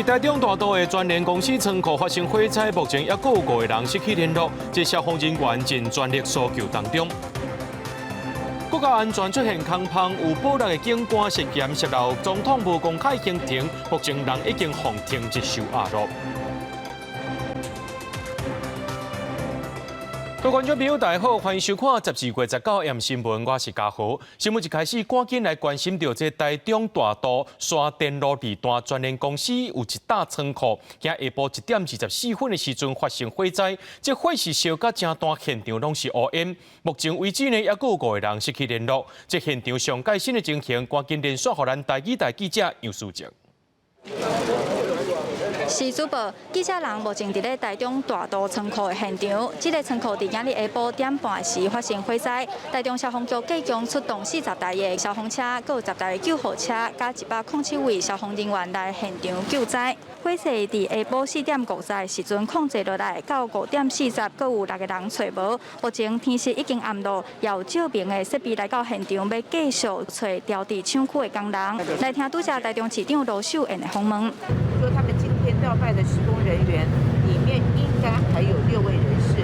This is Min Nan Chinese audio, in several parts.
佇台中大都的全聯公司倉庫發生火災，目前猶閣有五個人失去聯絡，這消防人員盡全力搜救當中。國家安全出現空縫，有暴力的警官涉嫌洩露總統無公開行程，目前人已經予停職收押囉。各位觀眾朋友，大家好，歡迎收看12月19暗新聞，我是嘉豪。新聞一開始，趕緊來關心著這台中大都沙田路二段全聯公司有一棟倉庫，今下晡1點24分的時陣發生火災，這火勢燒甲誠大，現場攏是烏煙。目前為止呢，猶閣有五個人失去聯絡。這現場上蓋新的情形，趕緊連線予咱台語台記者楊書靜。是主播，記者人目前佇咧台中大都倉庫的現場。這個倉庫佇今日下晡點半時發生火災，台中消防局計共出動40台的消防車，閣有10台的救護車，佮107位消防人員來現場救災。火勢佇下晡4點50的時陣控制落來，到5點40，閣有六個人揣無。目前天色已經暗落，也有照明的設備來到現場，欲繼續揣牢佇廠區的工人。來聽拄才台中市長盧秀燕的訪問。說他們今天調派的施工人員裡面應該還有六位人士，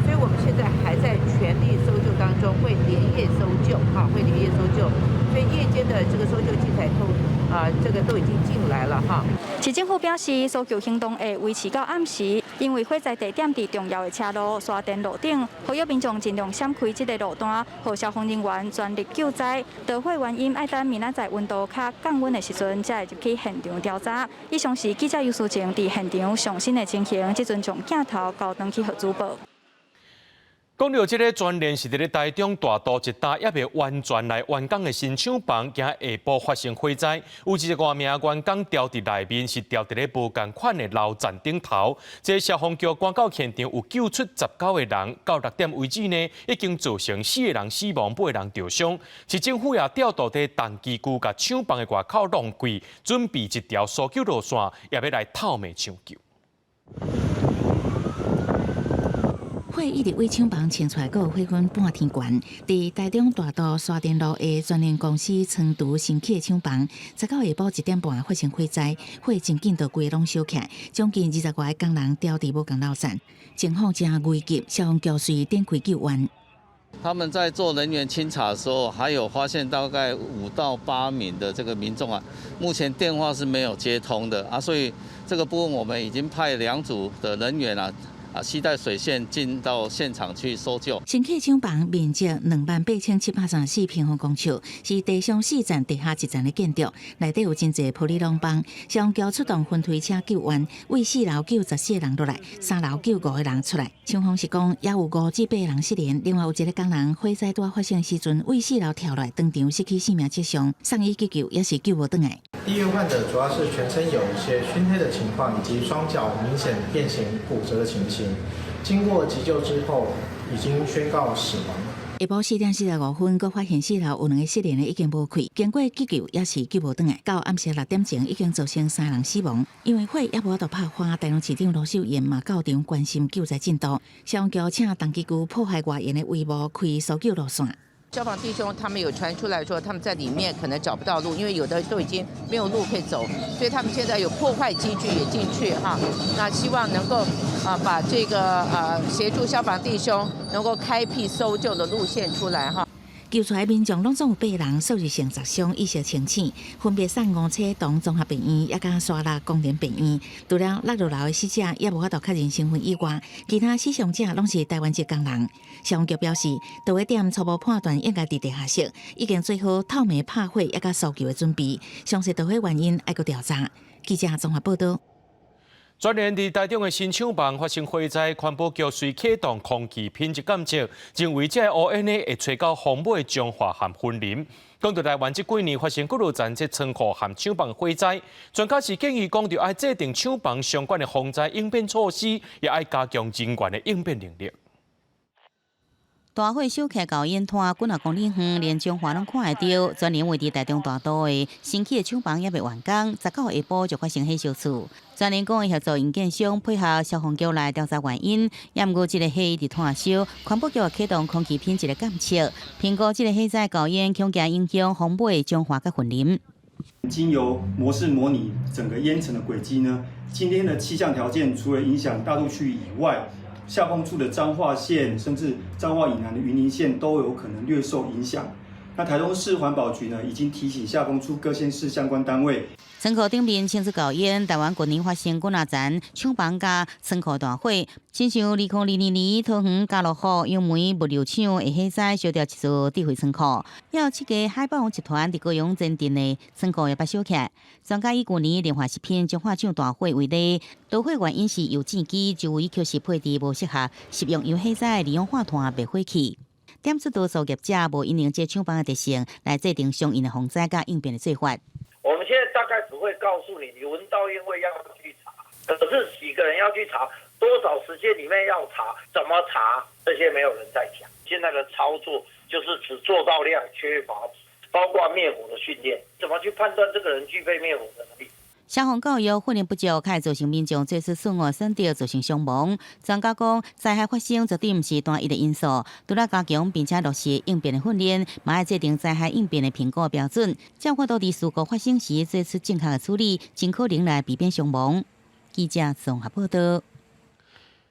所以我們現在還在全力搜救當中，會連夜搜救，哈，會連夜搜救。所以夜間的這個搜救器材都啊，這個都已經進來了哈。市政府表示，搜救行動會維持到暗時，因為火災地點佇重要的車路沙田路頂，呼籲民眾盡量閃開這個路段，予消防人員全力救災。著火原因愛等明仔載溫度較降溫的時陣，才會入去現場調查。以上是記者尤淑靜佇現場上新的情形，這陣將鏡頭交轉去予主播。講著這个全聯是佇咧台中大都一棟猶未完全來完工的新廠房，今下晡發生火災，有一个外名員工牢佇內面，是牢佇咧無仝款的樓層頂頭。這消防局趕到現場有救出19個人，到6點為止呢，已經造成四個人死亡，八個人著傷。市政府也調度佇重機具共廠房的外口弄開，準備一條搜救路線，也欲來透明搶救。火一直對廠房衝出來，閣有火雲半天懸。佇台中大都沙田路的全聯公司倉儲新起的廠房，19下晡1點半發生火災，火真緊就規个攏燒起來，將近20外个工人牢佇無仝樓層，情況誠危急，消防局隨展開救援。他們在做人員清查的時候，還有發現大概5到8名的這個民眾啊，目前電話是沒有接通的啊，所以這個部分我們已經派兩組的人員啊。啊，攜帶水線進到現場去搜救。新起廠房面積28,734平方公尺，是地上四層、地下一層的建築，內底有真濟玻璃廊房。消防局出動雲梯車救援，對四樓救14個人落來，三樓救五個人出來。廠方是講，猶有5至8個人失聯，另外有一个工人火災拄仔發生時陣，對四樓跳落來，當場失去生命跡象，送醫急救也是救無轉來。醫院患者主要是全身有一些燻黑的情況，以及雙腳明顯變形骨折的情形。經過急救之後，已經宣告死亡。下晡4點45分，閣發現四樓有兩个失聯的已經無氣，經過急救也是救無轉來。到暗時6點鐘，已經造成三人死亡。因為火猶無法度拍花，台中市長盧秀燕嘛到場關心救災進度。消防局請重機具破壞外緣的帷幕，開搜救路線。消防弟兄他們有傳出來說，他們在裡面可能找不到路，因為有的都已經沒有路可以走，所以他們現在有破壞機具也進去哈。那希望能夠啊把這個啊協助消防弟兄能夠開闢搜救的路線出來哈。救出來民眾攏總有八人，數字性10傷，意識清醒，分別送吳彩同綜合病院，抑佮沙鹿工人病院。除了落落樓的死者，猶無法度確認身份以外，其他死傷者攏是台灣籍工人。消防局表示，導火點初步判斷應該佇地下室，已經做好透明拍火抑佮搜救的準備。詳細導火原因愛閣調查。記者綜合報道。全聯佇台中的新廠房發生火災，環保局隨啟動空氣品質監測，認為這个烏煙呢會吹到風尾彰化和雲林。講著台灣這幾年發生幾落層這倉庫和廠房火災，專家是建議講，著愛制定廠房相關的防災應變措施，也愛加強人員的應變能力。大火燒起到煙囱幾若公里遠，連彰化攏看會著。全聯位佇台中大都的新起的廠房猶未完工，19下晡就發生火燒厝。全聯講會協助營建商配合消防局來調查原因，也毋過這个火一直湠燒，環保局啟動空氣品質的監測，評估這个火災高煙恐驚影響風尾彰化佮雲林。經由模式模擬整個煙塵的軌跡呢，今天的氣象條件除了影響大肚區以外，下風處的彰化縣甚至彰化以南的雲林縣都有可能略受影響。那台東市環保局呢，已經提醒下風處各縣市相關單位。倉庫頂面清出厚煙，台灣近年發生幾若層廠房佮倉庫大火，親像2022年桃園家樂福楊梅物流廠的火災，燒掉一座智慧倉庫，還有七家海霸王集團佇高雄前鎮的倉庫也捌燒起來。專家以舊年聯華食品彰化廠大火為例，導火原因是油煎機周圍確實配置無適合食用油火災二氧化碳滅火器。點出多數業者無因應這廠房的特性，來制定相應的防災佮應變的做法。我們現在大概只會告訴你，你聞到煙味要去查，可是幾個人要去查，多少時間裡面要查，怎麼查，這些沒有人在講。現在的操作就是只做到量，缺乏包括滅火的訓練，怎麼去判斷這個人具備滅火的能力？消防教育訓練不足，較會造成民眾做出錯誤選擇，造成傷亡。專家講，災害發生絕對毋是單一的因素，除了加強並且落實應變的訓練，嘛愛制定災害應變的評估標準，才有法度佇事故發生時做出正確的處理，盡可能來避免傷亡。記者綜合報道。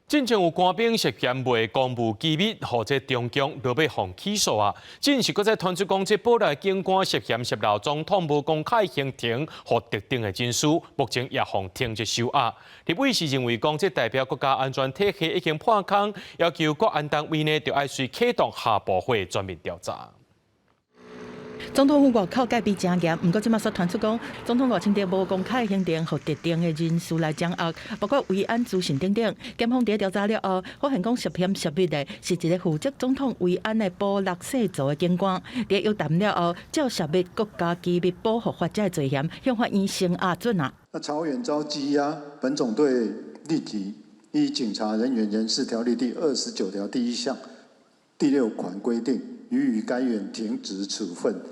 進前有官兵涉嫌賣公務機密，予這中共落尾予起訴啊！這陣時閣再傳出講，這保內警官涉嫌洩露總統無公開行程予特定的人士，目前也予停職收押。立委是認為講，這代表國家安全體系已經破空，要求國安單位呢，著愛隨啟動下部會全面調查。總統府外口戒備誠嚴，毋過這馬煞傳出講，總統賴清德無公開行程，予特定的人士來掌握，包括維安資訊等等。檢方佇調查了後，發現講涉嫌洩密的是一個負責總統維安的保六世族的警官。佇約談了後，照洩密國家機密保護法這个罪嫌，向法院聲押准啊。那朝遠遭羈押，本總隊立即依警察人員人事條例第29條第一項第六款規定，予以該員停職處分。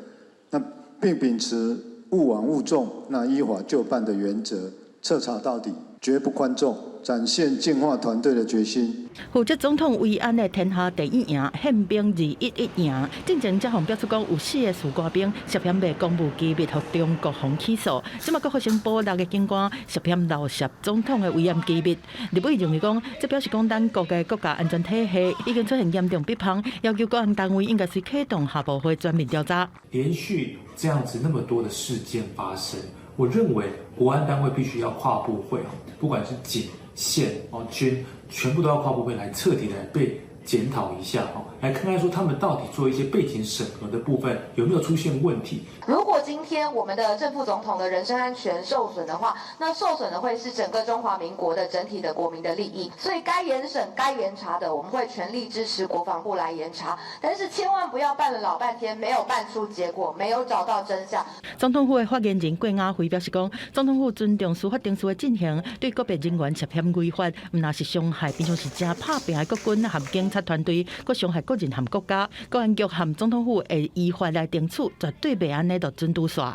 那並秉持勿枉勿縱、那依法就辦的原則，徹查到底，絕不寬縱，展現淨化團隊的決心。負責總統維安的天下第一營憲兵211營，進前才予爆出講有四个士官兵涉嫌賣公務機密，予中國予起訴。這馬閣發生保六的警官涉嫌漏洩總統的維安機密。立委認為講，這表示講咱國的國家安全體系已經出現嚴重篳縫，要求國安單位應該是啟動下部會全面調查。連續這樣子那麼多的事件發生，我認為國安單位必須要跨部會，不管是警、憲、哦軍，全部都要跨部會來徹底來被檢討一下哦，來看看說他們到底做一些背景審核的部分有沒有出現問題。如果今天我們的正副總統的人身安全受損的話，那受損的會是整個中華民國的整體的國民的利益。所以該嚴審、該嚴查的，我們會全力支持國防部來嚴查。但是千萬不要辦了老半天，沒有辦出結果，沒有找到真相。總統府的發言人郭雅慧表示講，總統府尊重司法程序的進行，對個別人員涉嫌違法，毋但是傷害，平常時誠拍拚的國軍和警察團隊，閣傷害個人和國家。國安局和總統府會依法來懲處，絕對袂按呢就准拄煞。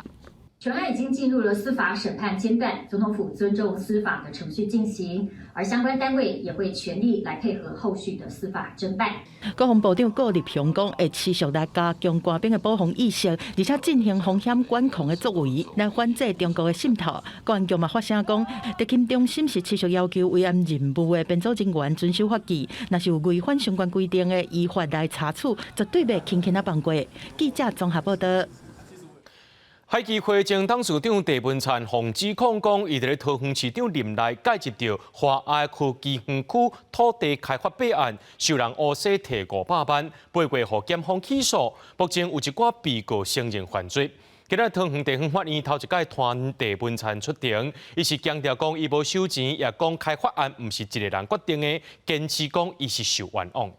全案已經進入了司法審判階段，總統府尊重司法的程序進行，而相關單位也會全力來配合後續的司法偵辦。國防部長顧立雄講，會持續來加強官兵的保防意識，而且進行風險管控的作為，來反制中國的滲透。國安局嘛發聲講，特勤中心是持續要求維安任務的編組人員遵守法紀，若是有違反相關規定的，依法來查處，絕對袂輕輕仔放過。記者綜合報道。海基會前董事長鄭文燦予指控講，伊佇咧桃園市長任內介入著華愛科技園區土地開發弊案，收人烏紗提500萬，八月予檢方起訴。目前有一寡被告承認犯罪。今日桃園地方法院頭一擺傳鄭文燦出庭，伊是強調講伊無收錢，也講開發案毋是一個人決定的，堅持講伊是受冤枉。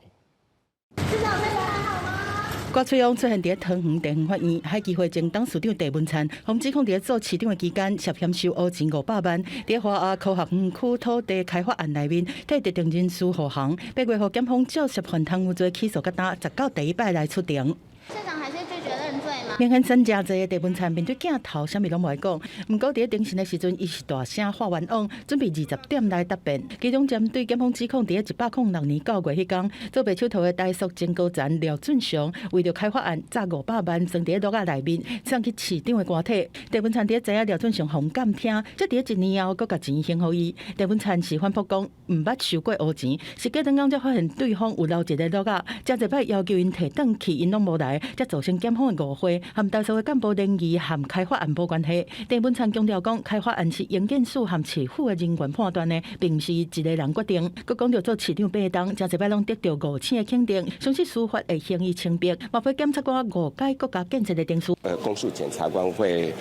郭翠翁出現佇桃園地方法院，海基會前董事長鄭文燦，予指控佇做市長的期間涉嫌收烏錢500萬，佇華亞科學園區土地開發案內面，替特定人士護航，八月予檢方照涉犯貪污罪起訴，佮今19第一擺來出庭。市長還是拒絕認罪嗎？明顯真誠濟的鄭文燦面對鏡頭，啥物攏無愛講。毋過佇咧庭審的時陣，伊是大聲發冤枉，準備20點來答辯。其中針對檢方指控，佇咧106年9月彼工，做白手套的台塑前高層廖俊雄，為著開發案詐500萬裝佇咧鹿仔內面，送去市長的官邸。鄭文燦佇咧知影廖俊雄予監聽，才佇咧一年後，閣共錢還予伊。鄭文燦是反駁講，毋捌收過烏錢，是隔兩工才發現對方有留一个鹿仔，誠濟擺要求𪜶提轉去，𪜶攏無來，才造成檢方的誤會，和台塑的幹部聯誼和開發案無關係。鄭文燦強調講，開發案是營建署和市府的人員判斷的，並毋是一个人決定。閣講著做市長8冬，誠濟擺攏得著五星的肯定，相信司法會還伊清白，嘛批檢察官誤解國家建設的程序。公訴檢察官會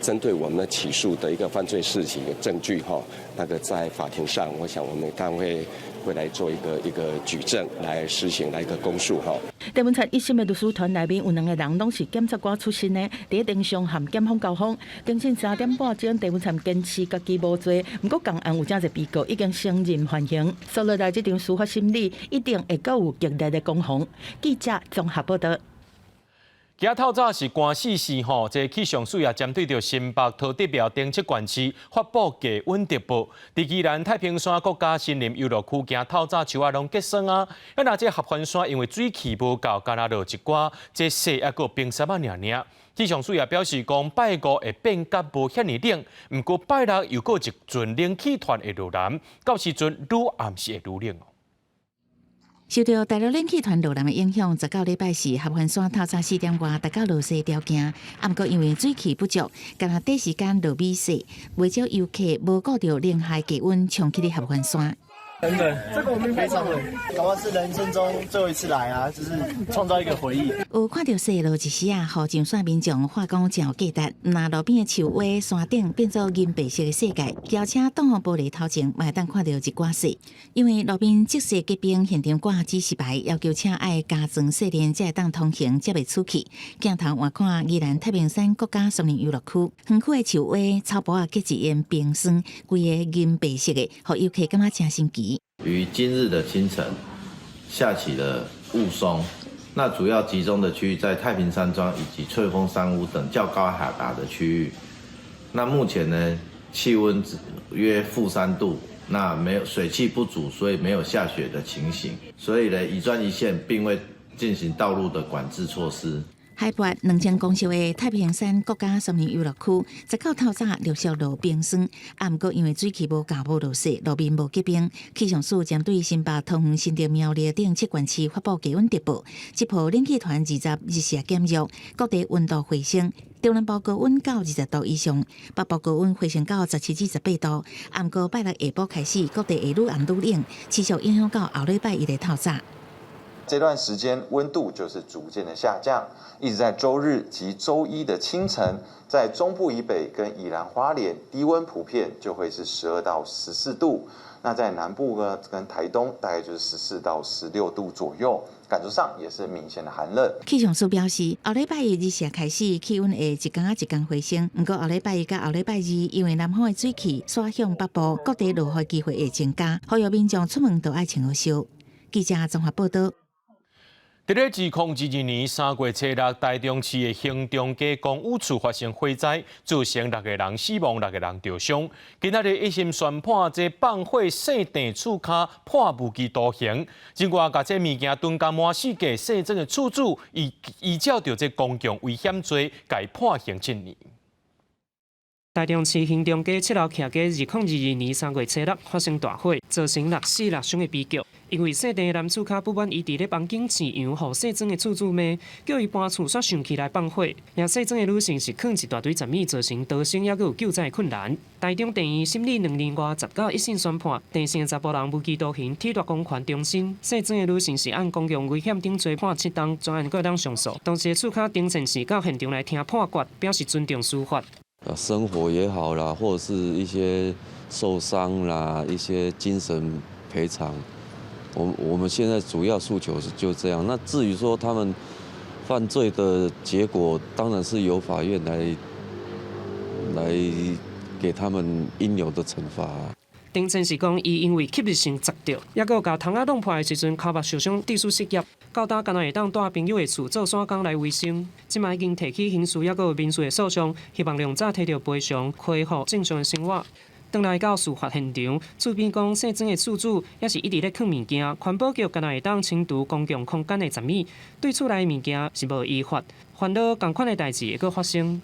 針對我們起訴的一個犯罪事實的證據，哈，那個在法庭上，我想我們當然會來做一個舉證，來實行來一個公訴，哈。鄭文燦一審的律師團內面有兩个人攏是檢察官出身的，佇咧庭上和檢方交鋒。庭審3點半鐘，鄭文燦堅持家己無罪，毋過仝案有誠濟被告已經承認犯行。所以來這場司法審理一定會閣有激烈的攻防。記者綜合報導。今仔透早是寒死死吼，這氣象署也針對著新北桃竹苗等七縣市發布低溫特報。佇宜蘭太平山國家森林遊樂區，今透早樹仔攏結霜啊！啊，若這合歡山因為水汽無夠，干焦落一寡這雪抑閣冰雪仔爾爾。氣象署也表示講，拜五會變較無遐爾冷，毋過拜六又閣一陣冷氣團會落南，到時陣愈暗是會愈冷。受著大陸冷氣團落南的影響，19禮拜四合歡山透早4點外達到落雪條件，啊，毋過因為水汽不足，干焦短時間落雨雪，袂少遊客無顧著零下低溫衝去合歡山。很冷，這個我們非常冷，搞不好是人生中最後一次來啊，就是創造一個回憶。有看著雪落一時啊，予上山民眾話講誠有價值。若路邊的樹蛙、山頂變做銀白色的世界，轎車擋風玻璃頭前，嘛會當看著一寡雪。因為路邊積雪結冰，現場掛指示牌，要求車愛加裝雪鏈才會當通行，才袂出去。鏡頭換看宜蘭太平山國家森林遊樂區，園區的樹蛙、草埔仔結一層冰霜，規个銀白色的，予遊客感覺誠神奇。於今日的清晨下起了霧凇，那主要集中的區域在太平山莊以及翠峰山屋等較高海拔的區域。那目前呢，氣溫約-3度，那沒有水汽不足，所以沒有下雪的情形。所以呢，宜專一線並未進行道路的管制措施。海拔2000公尺的太平山國家森林遊樂區，19透早陸續落冰霜，啊，毋過因為水汽無夠，無落雪，路面無結冰。氣象署針對新北、桃園、新竹、苗栗等七縣市發布低溫特報，這波冷氣團20日時減弱，各地溫度回升。中南部高溫到20度以上，北部高溫回升到17至18度。啊，毋過拜六下晡開始，各地會愈暗愈冷，持續影響到後禮拜一的透早。這段時間溫度就是逐漸的下降，一直在週日及週一的清晨，在中部以北跟宜蘭花蓮低溫普遍就會是12到14度，那在南部呢跟台東大概就是14到16度左右，感受上也是明顯的寒冷。氣象署表示，後禮拜一日時開始氣溫會一工一工回升，毋過後禮拜一佮後禮拜二，因為南方的水汽徙向北部，各地落雨機會會增加，呼籲民眾出門都愛穿好袖。記者綜合報導。佇咧2022年3月初六，台中市的興中街公寓厝發生火災，造成六个人死亡，六个人著傷。今仔日一審宣判，這放火細硩厝跤判無期徒刑。另外，共這物件囤甲滿四格細裝的厝主，依照著這公共危險罪，共判刑7年。台中市興中街7樓徛家2022年3月初六發生大火，造成六死六傷的悲劇。因為細硩的男厝跤不滿伊佇咧房間飼羊，予細裝的厝主罵，叫伊搬厝煞生氣來放火。而細裝的女性是囥一大堆雜物，造成逃生抑閣有救災困難。台中地院審理兩年外，19一審宣判，鄭姓查埔人無期徒刑，褫奪公權終身。細裝的女性是按公共危險等罪判7冬，全案閣當上訴。當時的厝跤丁善是到現場來聽判決，表示尊重司法。生活也好啦，或者是一些受傷啦，一些精神賠償，我們現在主要訴求是就這樣。那至於說他們犯罪的結果，當然是由法院來給他們應有的懲罰。丁先是講，伊因為吸入性砸著，抑閣共窗仔弄破的時陣，跤目受傷，致使失業。到今干焦會當蹛朋友的厝做散工來維生。這擺已經提起刑事抑閣民事的訴訟，希望量早提著賠償，恢復正常的生活。轉來到事發現場，厝邊講姓曾的厝主也是一直咧囥物件，環保局干焦會當清除公共空間的10米，對厝內物件是無依法，煩惱仝款的代誌會閣發生。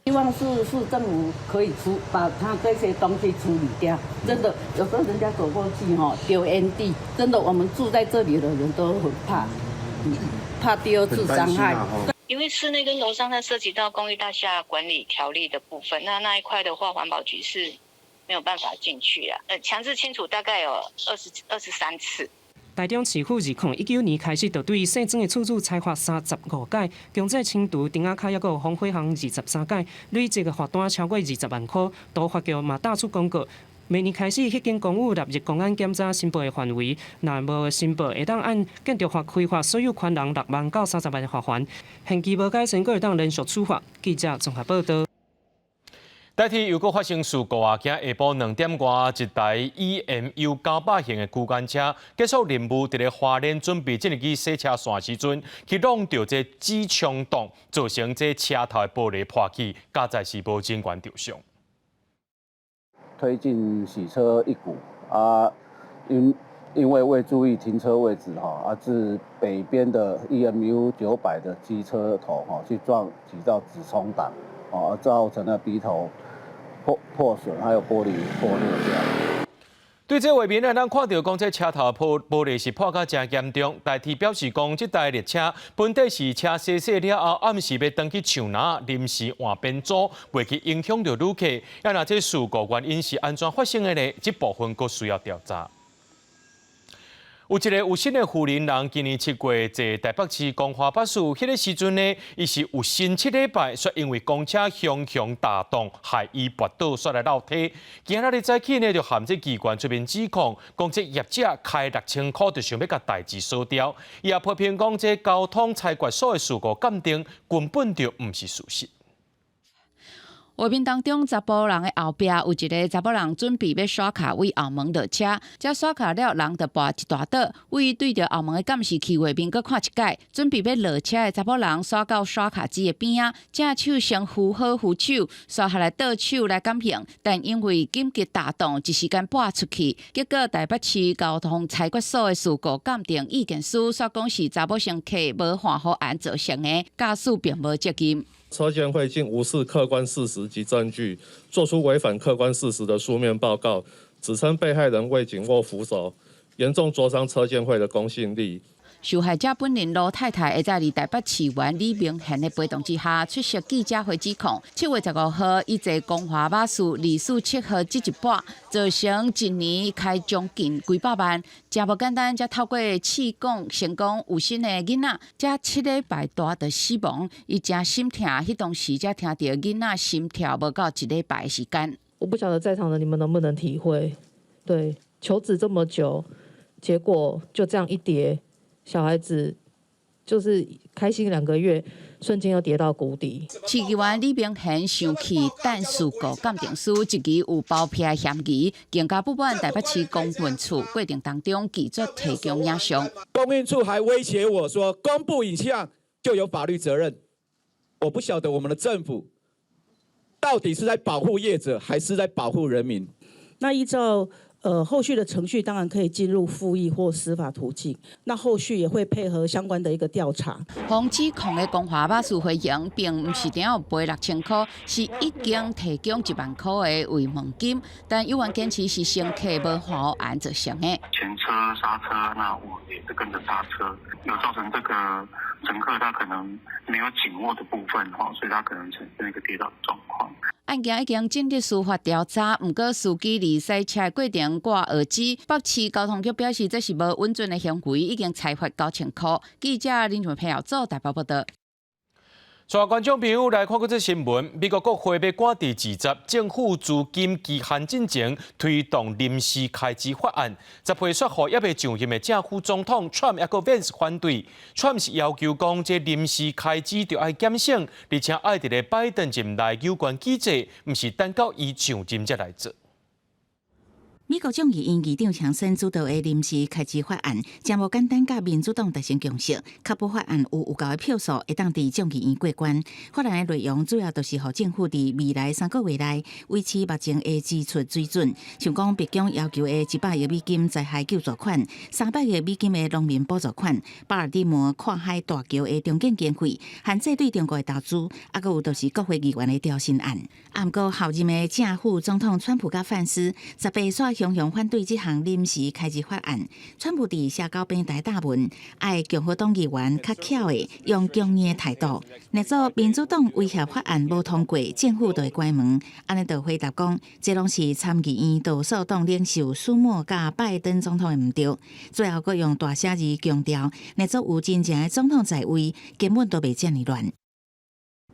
希望市政府可以處把他這些東西處理掉。真的，有時候人家走過去吼丟煙蒂，真的我們住在這裡的人都很怕，怕第二次傷害。因為室內跟樓上，它涉及到公寓大廈管理條例的部分，那那一塊的話，環保局是沒有辦法進去啊。強制清除大概有23次。台中市府2019年開始，就對姓曾的厝主裁罰35改，強制清除釘仔跤，抑閣有防火巷23改，累計的罰單超過20萬箍。都發局嘛打出公告，明年開始，彼間公寓納入公安檢查申報的範圍，若無申報，會當按建築法開罰所有權人6萬到30萬的罰鍰。限期無改善，閣會當連續處罰。記者綜合報導。台鐵又閣發生事故啊！今下晡2點外，一台 EMU 900型的區間車結束任務，佇咧花蓮準備進入去洗車線時陣，去挵著這支衝擋，造成這車頭的玻璃破去，佳哉是無人員受傷。推進洗車一股啊，因為未注意停車位置哈，啊，致北邊的 EMU 900的機車頭哈去撞擊到止衝擋，哦，造成了鼻頭破損，還有玻璃破裂這樣。對這畫面呢，咱看著講這車頭破玻璃是破甲誠嚴重。台鐵表示講，這台列車本底是車洗洗了後，暗時欲轉去樹林，臨時換編組，袂去影響著旅客。啊，若這事故原因是按怎發生的呢？這部分閣需要調查。有一个有身的婦人人，今年7月坐台北市光華巴士，彼个時陣呢，伊是有身7禮拜，卻因為公車雄雄踏動，害伊跋倒，煞來落體。今仔日早起呢，就含這機關出面指控，講這業者開6000箍就想欲共代誌鎖掉。伊也批評講，這交通裁決所的事故鑑定根本就毋是事實。畫面當中，查埔人的後壁有一个查某人準備欲刷卡對後門落車，這刷卡了，人就跋一大倒，對對著後門的監視器畫面閣看一擺，準備欲落車的查某人刷到刷卡機的邊仔，正手先扶好扶手，刷下來倒手來減刑，但因為緊急踏檔，一時間跋出去，結果台北市交通裁決所的事故鑑定意見書，煞講是查某乘客無換好案造成的，駕駛並無責任。車鑑會竟無視客觀事實及證據，作出違反客觀事實的書面報告，指稱被害人未緊握扶手，嚴重挫傷車鑑會的公信力。受害者本人盧太太會在佇台北市員李明賢的陪同之下出席記者會指控。7月15號，伊坐光華巴士247號這一跋，造成一年開將近幾百萬，誠無簡單。才透過試講成功有身的囡仔，才7禮拜大就死亡，伊誠心疼，彼當時才聽著囡仔心跳無夠一禮拜的時間。我不曉得在場的你們能不能體會，對，求子這麼久，結果就這樣一跌。小孩子就是開心2個月，瞬間又跌到谷底。市議員李明賢生氣，但事故鑑定書質疑有包庇的嫌疑，更加不滿台北市公運處過程當中拒絕提供影像。公運處還威脅我說，公布影像就有法律責任。我不曉得我們的政府到底是在保護業者，還是在保護人民？那依照後續的程序當然可以進入復議或司法途徑，那後續也會配合相關的一個調查。予指控的光華巴士回應並毋是定有賠6000箍，是已經提供1萬箍的慰問金，但有人堅持是乘客無換案造成的。前車剎車，那我也是跟着剎車，有造成這個乘客他可能沒有緊握的部分，所以他可能產生一個跌倒的狀況。案件已經進入司法調查，毋過司機佇駛車過程掛耳機，北市交通局表示這是無穩準的行為，已經裁罰9000箍。記者林俊佩做台北報導。帶觀眾朋友來看閣這新聞，美國國會欲趕佇二十政府資金期限進前推動臨時開支法案，10歲煞予猶未上任的正副總統川普抑閣 Vance 反對。川普是要求講，這臨時開支著愛減省，而且愛佇咧拜登任內有關機制，毋是等到伊上任才來做。美國眾議院議長強森主導的臨時開支法案，誠無簡單佮民主黨達成共識，確保法案有夠的票數會當佇眾議院過關。法案的內容主要就是予政府佇未來3個月內維持目前的支出水準，像講白宮要求的100億美金災害救助款、300億美金的農民補助款、巴爾的摩跨海大橋的重建經費、限制對中國的投資，抑閣有就是國會議員的調薪案。啊，毋過候任的正副總統川普佮范斯18煞雄雄反對這項臨時開支法案。川普佇社交平台貼文，愛共和黨議員較巧的用強硬的態度。若做民主黨威脅法案無通過，政府就會關門。按呢就回答講，這攏是參議院多數黨領袖舒默佮拜登總統的毋對。最後閣用大寫字強調，若做有真正的總統在位，根本都袂遮爾亂。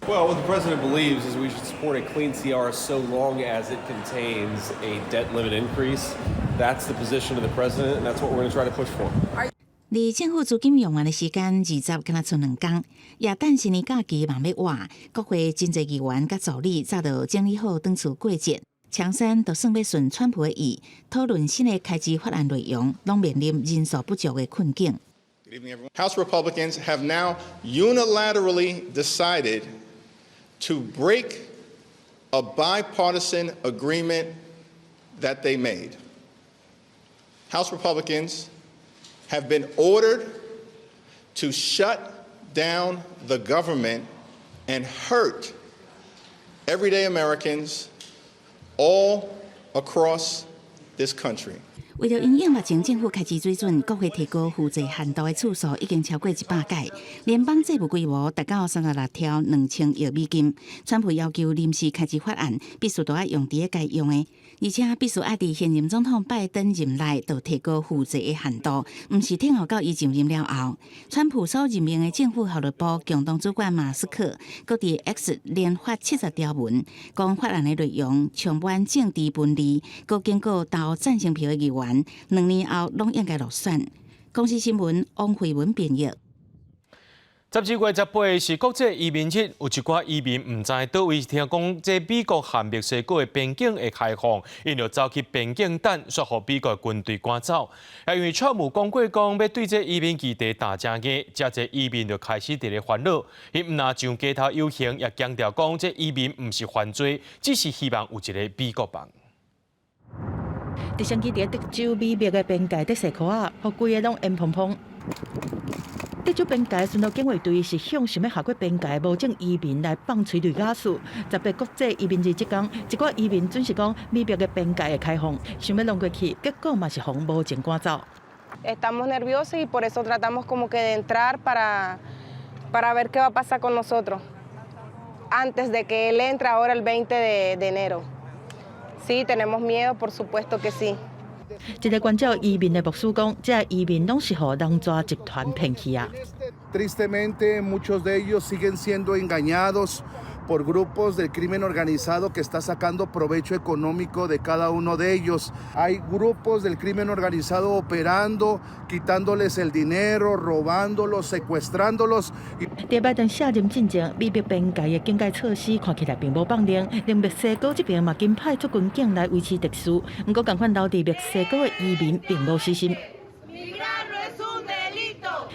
Well, what the president believes is we should support a clean CR so long as it contains a debt limit increase. That's the position of the president, and that's what we're going to try to push for. 離政府資金用完的時間20敢若賰2工，耶誕新年假期嘛欲倚，國會真濟議員佮助理早就整理好轉厝過節。強森就算欲順川普的意，討論新的開支法案內容，攏面臨人數不足的困境。 Good evening, everyone. House Republicans have now unilaterally decided to break a bipartisan agreement that they made. House Republicans have been ordered to shut down the government and hurt everyday Americans all across this country. 為著因應目前政府開支水準，國會提高負債限度的次數已經超過100擺，聯邦債務規模達到36兆2000億美金。川普要求臨時開支法案必須都愛用佇咧該用的，而且必須愛佇現任總統拜登任內就提高負債的限度，毋是等候到伊上任了後。川普所任命的政府效率部共同主管馬斯克，閣佇 X 連發70條文，講法案的內容充滿政治分裂，閣警告投贊成票的議員，2年後攏應該落選。公視新聞王慧文編譯。12月18是國際移民日，有一寡移民毋知佗位聽講，這美國和墨西哥的邊境會開放，𪜶就走去邊境等，煞予美國軍隊趕走。因為川普講過講欲對這移民議題打誠硬，遮濟移民就開始佇咧煩惱。𪜶毋若上街頭遊行，也強調講這移民毋是犯罪，只是希望有一个美國夢。直升機佇德州美墨的邊界佇踅箍仔，予規个攏煙蓬蓬。德州邊界巡邏警衛隊是向想欲跨過邊界無證移民來放催淚瓦斯。18國際移民日這工，一寡移民準是講美墨的邊界會開放，想欲挵過去，結果嘛是予無證趕走。 Estamos nerviosos y por eso tratamos como que de entrar para ver qué va a pasar con nosotros antes de que él entre ahora el 20 de enero. Sí, tenemos miedo, por supuesto que sí. 一个關照移民的牧師講，這移民攏是予人蛇集團騙去啊。 Tristemente, muchos de ellos siguen siendo engañados por grupos del crimen organizado que está sacando provecho económico de cada uno de ellos. Hay grupos del crimen organizado operando, quitándoles el dinero, robándolos, secuestrándolos. 佇拜登卸任進前，美墨邊界的警戒措施看起來並無放寬，連墨西哥這邊嘛緊派出軍警來維持秩序。毋過，仝款留佇墨西哥的移民並無死心。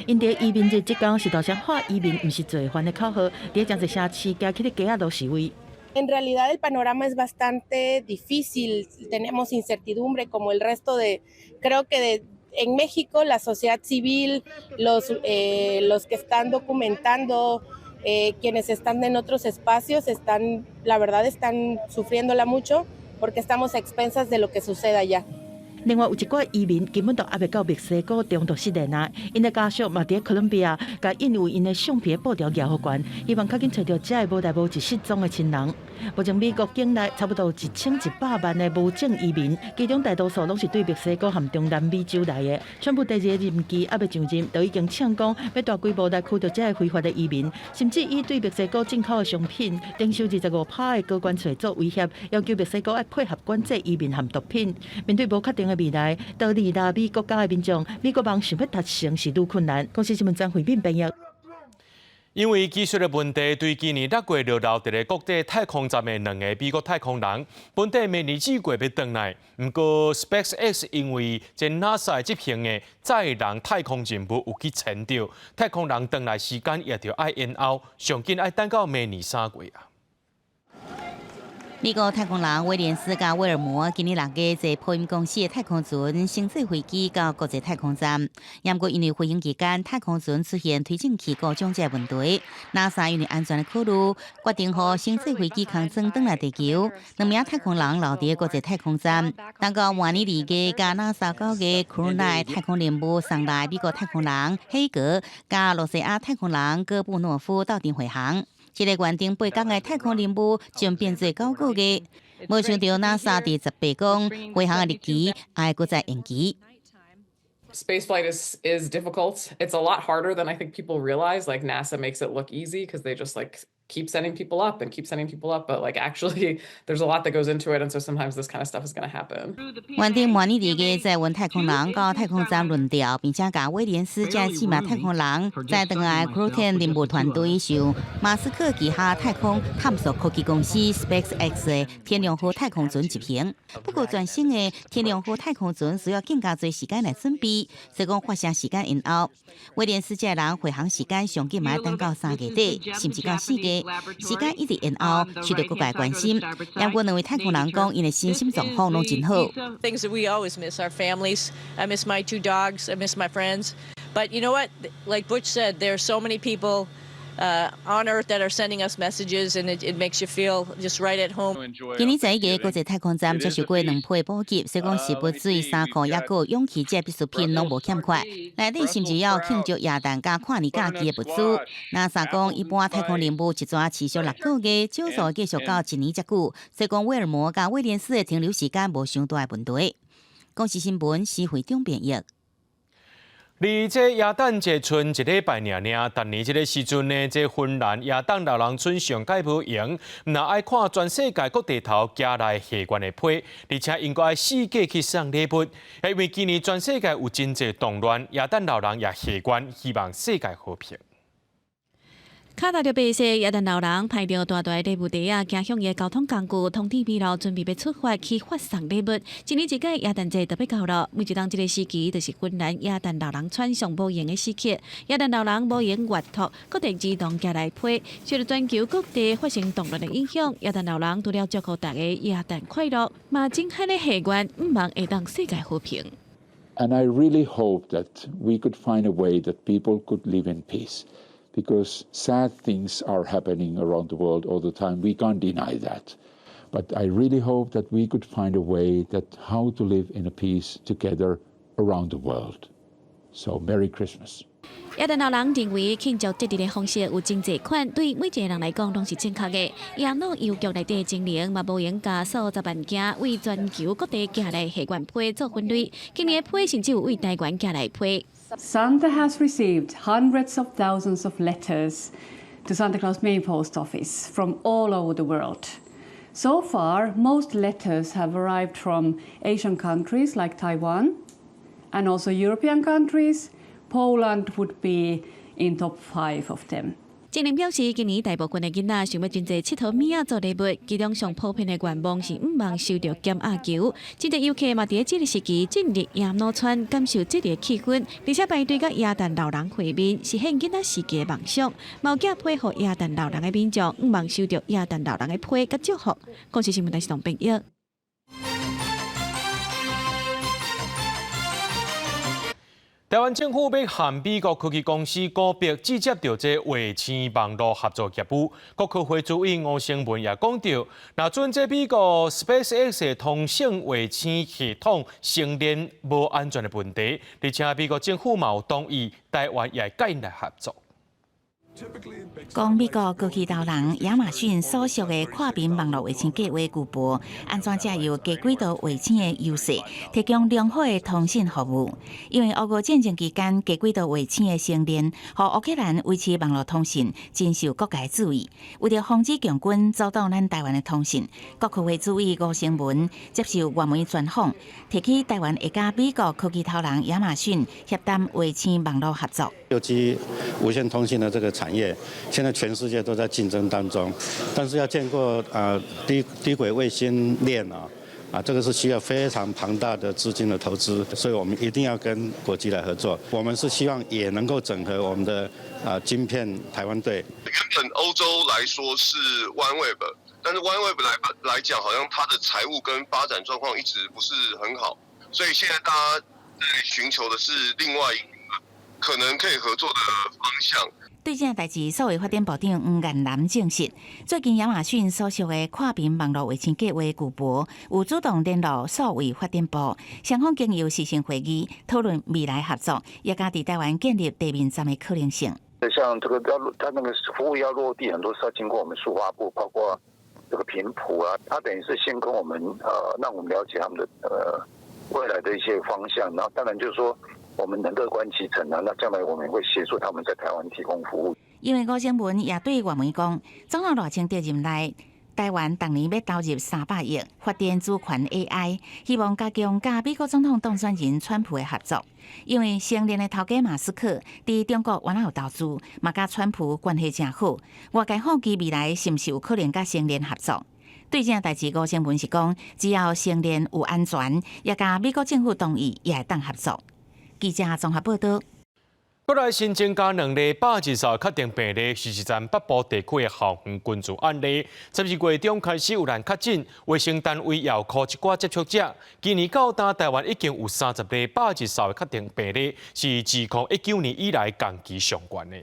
𪜶佇移民日這工是大聲喊移民毋是罪犯的口號，佇誠濟城市行起咧街仔路示威。 En realidad el panorama es bastante difícil, tenemos incertidumbre como el resto de, creo que en México la sociedad civil, los que están documentando, quienes están en otros espacios, están, la verdad están sufriéndola mucho porque estamos a expensas de lo que suceda allá. 另外有一寡移民根本都猶未到墨西哥中途失聯啊，𪜶的家屬嘛佇哥倫比亞，共印有𪜶的相片布條舉予懸，希望較緊揣著這个無代無誌失蹤的親人。目前美國境內差不多1100萬的無證移民，其中大多數攏是對墨西哥和中南美洲來的。川普第二个任期猶未上任，就已經嗆講欲大規模來驅逐這个非法的移民，甚至以對墨西哥進口的商品徵收25%的高關稅做威脅，要求墨西哥愛配合管制移民和毒品。面對無確定的未來，逃離拉美國家的民眾，美國夢想欲達成是愈困難。公視新聞張惠敏編譯。因為技術的問題，對今年六月就留佇咧國際太空站的兩个美國太空人，本底明年四月欲轉來。毋過 SpaceX 因為這 NASA 執行的載人太空任務有去延著，太空人轉來時間也著愛延後，上緊愛等到明年3月啊。美國太空人威廉斯佮威爾摩今年六月坐波音公司的太空船星際飛機到國際太空站，毋過因為飛行期間太空船出現推進器故障這個問題，NASA 因為安全的考慮，決定予星際飛機空艙轉來地球。兩名太空人留佇國際太空站，等到明年2月佮 NASA 9月 Crew 9太空任務送來美國太空人黑格佮羅西亞太空人戈布諾夫鬥陣飛航。這个原定8工的太空任務將變做9個月，無想到 NASA 佇18講飛航的日期愛閣再延期。 Space flight is difficult. It's a lot harder than I think people realize. Like, NASA makes it look easy because they just, like, keep sending people up and keep sending people up, but, like, actually there's a lot that goes into it, and so sometimes this kind of stuff is going to happen. 原定明年2月載運太空人到太空站輪調，並且共威廉斯這四名太空人載轉來 Crew 10任務團隊受馬斯克旗下太空探索科技公司 SpaceX 的天龍號太空船執行。不過全新的天龍號太空船需要更加濟時間來準備，所以講發射時間延後。威廉斯這人飛航時間上緊嘛等到3月底，甚至到4月，時間一直延後，受到各界關心。毋過兩位太空人講，𪜶的身心狀況攏真好。 Things that we always miss, our families. I miss my two dogs. I miss my friends. But you know what? Like Butch said, there are so many people on Earth that are sending us messages, and it makes you feel just right at home. 今年11月，國際太空站接受過兩批補給，所以講食物、水、衫褲，抑閣氧氣這必需品攏無欠缺。內底甚至有慶祝耶誕佮跨年假期的物資。NASA 講，一般太空任務一逝持續6個月，少數繼續到一年遮久。所以講，威爾摩佮威廉斯的停留時間無傷大的問題。公視新聞施惠中編譯。離這耶誕節賰一禮拜爾爾，逐年這个時陣呢，這芬蘭耶誕老人村上蓋無閒，毋但愛看全世界各地頭寄來賀願的批，而且𪜶閣愛四界去送禮物。因為今年全世界有真濟動亂，耶誕老人也賀願，希望世界和平。跤踏著白色耶誕老人，提著大大禮物袋仔，行向伊的交通工具，通天披露，準備欲出發去發送禮物。一年一屆耶誕節就欲到囉，每一當這个時期，就是芬蘭耶誕老人村上無閒的時刻。耶誕老人無閒閱讀各地兒童寄來批，受著全球各地發生動亂的影響，耶誕老人除了祝福大家耶誕快樂，嘛真漢咧賀願，向望會當世界和平。 And I really hope that we could find a way that people could live in peace, because sad things are happening around the world all the time. We can't deny that. But I really hope that we could find a way that how to live in a peace together around the world. So Merry Christmas. 耶誕老人認為慶祝節日的方式有真濟款，對每一個人來講攏是正確的。耶魯郵局內底的精靈嘛，無閒共數十萬件為全球各地寄來賀願批做分類。今年的批甚至有為台灣寄來批。 Santa has received hundreds of thousands of letters to Santa Claus Main Post Office from all over the world. So far, most letters have arrived from Asian countries like Taiwan and also European countries. Poland would be in top 5 of them. 精靈表示，今年大部分的囡仔想欲真濟𨑨迌物仔做禮物，其中上普遍的願望是向望收著減壓球。真濟遊客嘛，佇這个時期進入耶魯村，感受節日氣氛，而且排隊佮耶誕老人會面，實現囡仔時期的夢想。嘛有寄批予耶誕老人的民眾，向望收著耶誕老人的批佮祝福。公視新聞台是董編譯。台灣政府欲和美國科技公司古伯締結著這衛星網路合作協議。國科會主委吳成文也講著，若準這美國 SpaceX 的通信衛星系統承認無安全的問題，而且美國政府嘛有同意台灣也會佮𪜶來合作。講美國科技頭人亞馬遜所屬的跨頻網路衛星計畫具備按怎藉由低軌道衛星的優勢，提供良好的通信服務。因為烏俄戰爭期間，低軌道衛星的星鏈，予烏克蘭維持網路通信，真受各界注意。為著防止共軍阻擋咱台灣的通信，國科會主委吳成文接受外媒專訪，提起台灣會佮美國科技頭人亞馬遜協談衛星網路合作。尤其無線通信的這個產業，現在全世界都在競爭當中，但是要建構低軌衛星鏈啊，這個是需要非常龐大的資金的投資，所以我們一定要跟國際來合作。我們是希望也能夠整合我們的晶片台灣隊。原本歐洲來說是 OneWeb，但是 OneWeb 來講，好像它的財務跟發展狀況一直不是很好，所以現在大家在尋求的是另外一個可能可以合作的方向。對這代誌，數位發展部長黃彥南證實，最近亞馬遜所屬的跨屏網路衛星計畫巨擘有主動聯絡數位發展部，雙方經由視訊會議討論未來合作，也佮佇台灣建立地面站的可能性。像這個要他那個服務要落地，很多是要經過我們數發部，包括這個頻譜啊，他等於是先跟我們讓我們了解他們的未來的一些方向，然後當然就是說。我們能樂觀其成啊，那將來我們會協助他們在台灣提供服務。因為吳聲文也對外媒講，總統賴清德任內，台灣逐年欲投入300億發展主權 AI，希望加強佮美國總統當選人川普的合作。因為星鏈的頭家馬斯克佇中國原來有投資，嘛佮川普關係誠好，外界好奇未來是毋是有可能佮星鏈合作。對這代誌，吳聲文是講，只要星鏈有安全，也佮美國政府同意，也會當合作。記者綜合報道。國內新增加兩例百日嗽確定病例，是佇北部地區的校園群聚案例。12月中開始有人確診，衛生單位也有 call 一寡接觸者。今年到今，台灣已經有30例百日嗽的確定病例，是自2019年以來同期上懸的。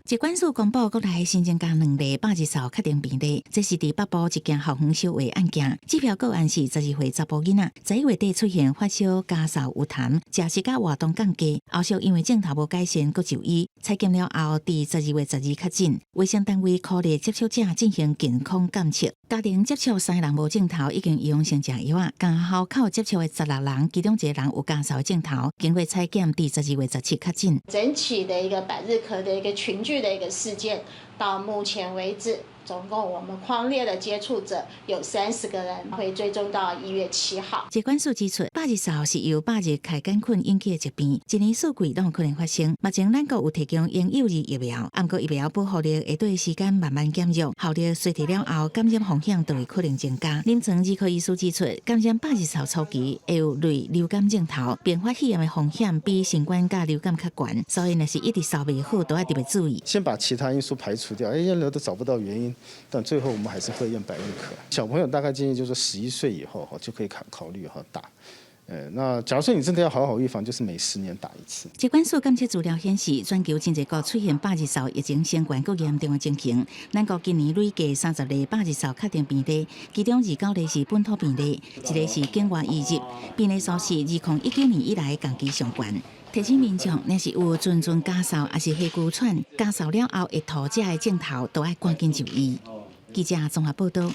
疾管署公布，國內新增加兩例百日嗽確定病例，這是佇北部一件校園相話案件。這條個案是12歲查埔囡仔，11月底出現發燒、咳嗽、有痰，食食佮活動降低，後續因為症頭無改善，閣就醫，採檢了後，佇12月12日確診。衛生單位 call 接觸者進行健康監測，家庭接觸三人無症頭，已經予先食藥仔，佮校口接觸的16人，其中一個人有咳嗽的症頭，經過採檢，佇12月17確診。整起的一個百日咳的一個群聚的一個事件，到目前為止，總共我們匡列的接觸者有30個人，會追蹤到1月7號。疾管署指出，百日嗽是由百日咳桿菌引起的疾病，一年四季攏有可能發生。目前咱國有提供嬰幼兒疫苗，毋過疫苗保護力會隨時間慢慢減弱，效力衰退了後，感染風險就會可能增加。臨床兒科醫師指出，感染百日嗽初期會有類流感症頭，併發肺炎的風險比新冠佮流感較懸，所以若是一直嗽袂好，都愛特別注意。先把其他因素排除掉，哎，驗了都找不到原因，但最後我們還是會驗百日咳。小朋友大概建議就是11歲以後就可以考慮哈打。那假如說你真的要好好預防，就是每10年打一次。疾管署監測資料顯示，全球真濟國出現百日嗽疫情升懸閣嚴重的情形。咱國今年累計30例百日嗽確定病例，其中29例是本土病例，一例是境外移入。病例數是2019年以來同期上懸。提醒民眾，若是有陣陣咳嗽，抑是氣急喘，咳嗽了後會吐這个症頭，都愛趕緊就醫。記者綜合報道。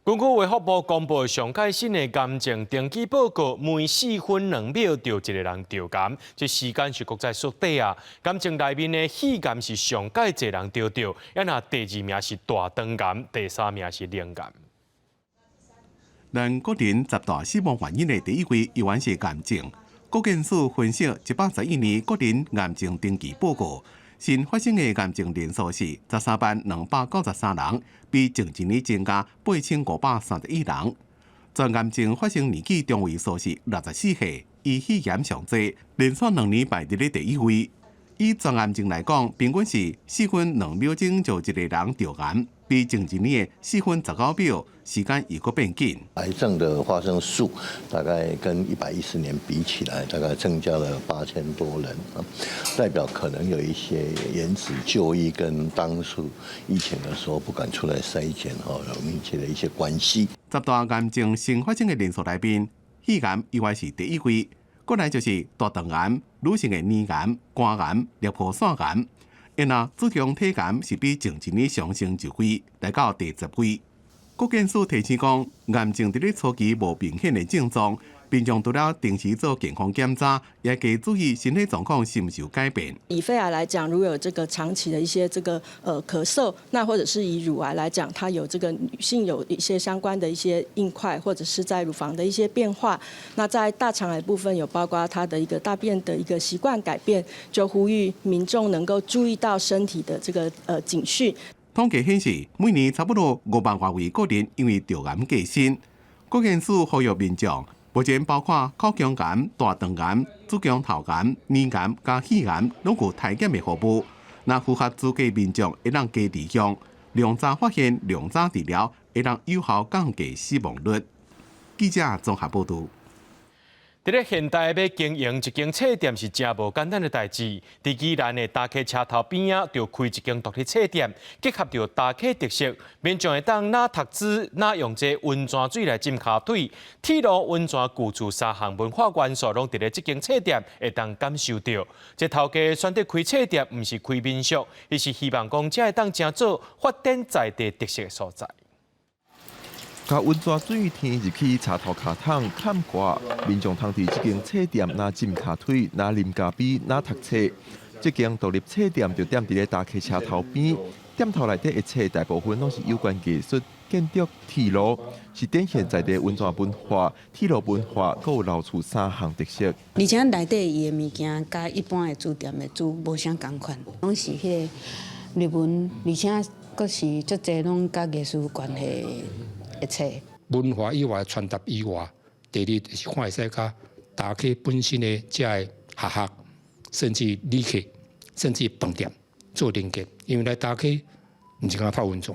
根據衛福部公布上蓋新的癌症登記報告，每4分2秒就一個人著癌，這時間是閣再縮短啊。癌症內面的肺癌是上蓋濟人著著，啊若第二名是大腸癌，第三名是乳癌。咱國人十大死亡原因的第一位，依然是癌症。國健署分析111年國人癌症登記報告，新發生的癌症人數是130,293人，比前一年增加8531人。全癌症發生年紀中位數是64歲，以肺癌上濟，連續2年排佇咧第一位。以全癌症來講，平均是4分2秒鐘就一個人著癌，比前一年的4分19秒時間又閣變緊。癌症的發生數大概跟110年比起來，大概增加了8000多人啊，代表可能有一些延遲就醫，跟當初疫情的時候不敢出來篩檢哈，有密切的一些關係。十大癌症新發生的人數內面，肺癌依然是第一位，過來就是大腸癌、女性的乳癌、肝癌、濾泡腺癌。然後子宮體癌是比前一年上升一位，來到第10位。國健署提醒講，癌症佇咧初期無明顯的症狀，民眾除了定時做健康檢查，也該注意身體狀況是毋是有改變。以肺癌來講，如果有這個長期的一些這個咳嗽，那或者是以乳癌來講，它有這個女性有一些相關的一些硬塊，或者是在乳房的一些變化。那在大腸癌部分，有包括它的一個大便的一個習慣改變，就呼籲民眾能夠注意到身體的這個警訊。統計顯示，每年差不多5萬外位國人因為著癌過身。國健署呼籲民眾，目前包括口腔癌、大腸癌、子宮頭癌、乳癌佮肺癌，攏有篩檢的服務。若符合資格民眾會當加利用，量早發現、量早治療，會當有效降低死亡率。記者綜合報導。佇咧現代欲經營一間冊店是誠無簡單的代誌。佇宜蘭的大溪車頭邊仔，就開一間獨立冊店，結合著大溪特色，民眾會當若讀書，若用這溫泉水來浸跤腿，鐵路溫泉舊厝三項文化元素，攏佇咧這間冊店會當感受著。這頭家選擇開冊店，毋是開民宿，伊是希望講這會當成做發展在地特色的所在。共溫泉水添入去車頭跤桶崁蓋，民眾通佇這間冊店若浸跤腿，若啉咖啡，若讀冊。這間獨立冊店就踮佇咧大溪車頭邊，店頭內底的冊大部分攏是有關藝術、建築、鐵路，是展現在地溫泉文化、鐵路文化，閣有老厝三項特色。而且內底伊的物件，佮一般的書店的書無啥仝款，攏是彼個日文，而且閣是足濟攏佮藝術有關係的冊。文化以外，傳達以外，第二就是看會使佮大溪本身的遮个學校，甚至旅客，甚至飯店做連結。因為來大溪毋是干焦泡溫泉，